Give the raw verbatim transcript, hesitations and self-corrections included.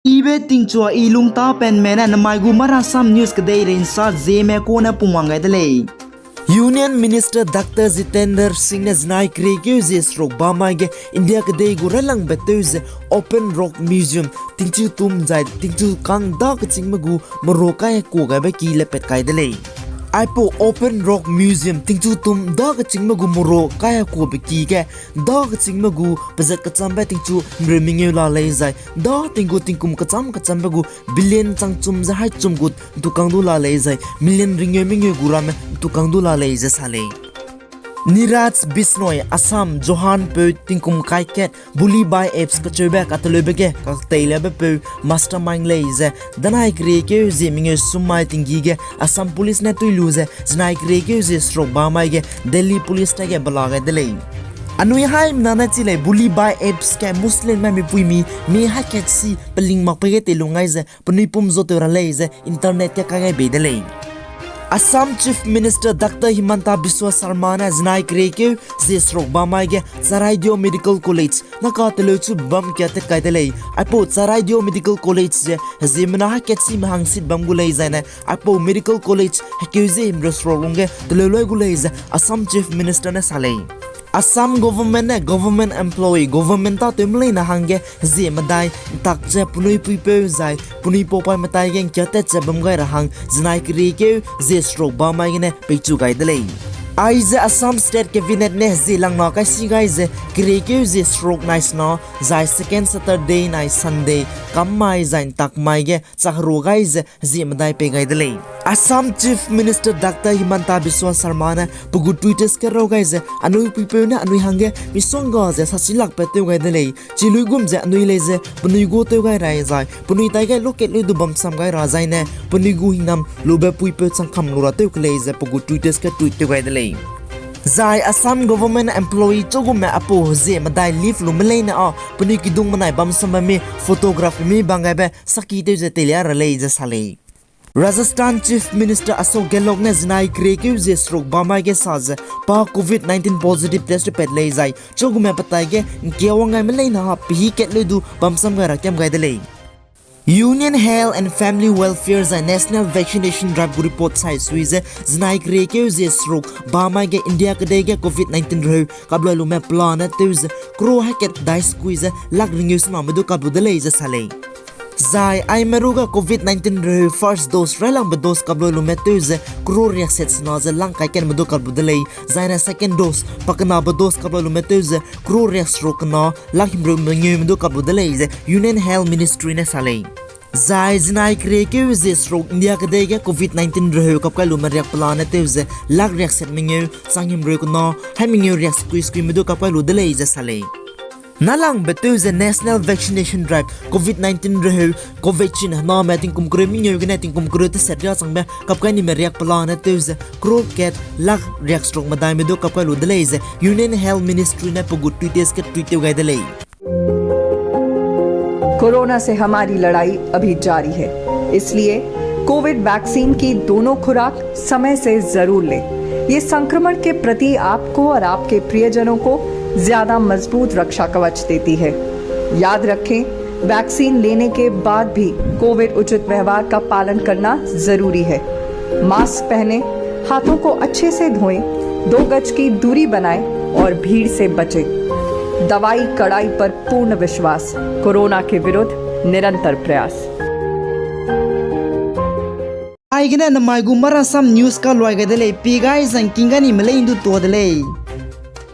Ibe tingchua i lungta penme ne namai gu Marasam News kedeirei nsa zieme kune pungwang gai de lei. Union Minister Doctor Jitendra Singh ne zinai keriekeu zie seruk bamai ge India kedei gu railangbe tew ze Open Rock Museum tingchu tum zai tingchu kang da kechîngme gu mero kai hekua gaibe ki lepat kai de lei. Aipau Open Rock Museum tingchu tum da kechîngme gu mero kai hekuabe ki ge da kechîngme gu pezat kechambe tingchu himreu mengeu la lei zai da ting gu tingkum kecham kechambe gu billion changchum ze haichum gu ntukang du la lei zai million ringeu mengeu gu ramme ntukang du la lei ze sa lei. Niraj Bishnoi, Assam, Johan peu tingkum kaikat, Bully by Apes kacheube kateleube ge kateilebe peu mastermind lei ze, danai keriekeu zie mengeu summai tinggi ge Assam Police ne tui lu ze, zinai keriekeu zie seruk bamai ge Delhi Police ta ge bela gai de lei. Anui haimena ne chi lei Bully by Apes ge Muslimme mipuimi, mi hakat si peling makpeu ge teilung gai ze, penui pum zo tew ra lei ze internet ge kai gai bei de lei. Assam Chief Minister Doctor Himanta Biswa Sarma ne zinai keriekeu zie seruk bamai ge Charaideo Medical College naka teleu chu bam kia tet kai de lei. Aipau Charaideo Medical College ze heziemena hakat sime hangsit bam gu lei zaine aipau Medical College hekeu zie himreu seruk lungge teleu loi gu lei ze Assam Chief Minister ne sa lei. Assam government ne government employee, government tâtewme leine hangge hezie medai ntak ze penui puipeu zai penui paupai metai ge ngkiatat ze bam gai ra hang zinai keriekeu zie seruk bamai gene peichu gai de lei. Aize Assam State Cabinet ne hezie langna kaisi gai ze keriekeu zie seruk nai sena zai second Saturday nai Sunday kam mai zai ntak mai ge chak herua gai ze hezie medai pei gai de lei. Assam Chief Minister Doctor Himanta Biswa Sarma ne pe gu Twitter ge rau gai ze anui puipeu ne anui hangge misongga ze sasilakpat tew gai de lei. Chi luigum ze anui lei ze penui gu tew gai rai zai penui tai gai loket lui du bamsam gai ra zaine penui gu hingnam lube puipeu changkam lu ra tew ke lei ze pe gu Twitter ge tweet tew gai de lei. Zai Assam government employee chugume aipau hezie medai leave lume leine â penui kidung menai bamsambe mi photograph mi bang gaibe saki tew ze teilia ra lei ze sa lei. Rajasthan Chief Minister Ashok Gehlot ne zinai keriekeu zie seruk bamai ge sa ze pa covid nineteen positive test pat lei zai chugume petai ge ngkia wang gaime leine ha pehî kat leu du bamsam gai ra kiam gai de lei. Union Health and Family Welfare zai National Vaccination Drive gu report sai sui ze zinai keriekeu zie seruk bamai ge India kedei ge covid nineteen reheu kaploi lume pelane tew ze crore hakat dai sekui ze lakh ringeu sename du kap lu de lei ze sa lei. Zai aime ruge covid nineteen reheu first dose railangbe dose kaploi lume tew ze crore riakset sena ze lang kaikatme du kap lu de lei. Zaine second dose pakenabe dose kaploi lume tew ze crore riakseruk kena lakh himreu mengeume du kap lu de lei ze Union Health Ministry ne sa lei. Zai zinai keriekeu zie seruk India kedei ge covid nineteen reheu kap kai lume riak pelane tew ze lakh riakset mengeu chang himreu kena hai mengeu riak sekui sekuime du kap kai lu de lei ze sa lei. Nalangbe tew ze National Vaccination Drive covid nineteen reheu Covaxin hename tingkum kereu mengeu gene tingkum kereu teset riâ changbe kap kai nime riak pelane tew ze crore kat lakh riakseruk medaime du kap kai lu de lei ze Union Health Ministry ne pe gu Twitter ge tweet tew gai de lei. Corona से हमारी लड़ाई अभी जारी है, इसलिए Covid vaccine की दोनों खुराक समय से जरूर लें। ये संक्रमण के प्रति आपको और आपके प्रियजनों को ज्यादा मजबूत रक्षा कवच देती है। याद रखें, वैक्सीन लेने के बाद भी कोविड उचित व्यवहार का पालन करना जरूरी है। मास्क पहनें, हाथों को अच्छे से धोएं, दो गज की दूरी बनाएं और भीड़ से बचें। दवाई कड़ाई पर पूर्ण विश्वास, कोरोना के विरुद्ध निरंतर प्रयास। Aigene namai gu Marasam News kaluai gai de lei, pi gai zangking gani melei ndu tua de lei.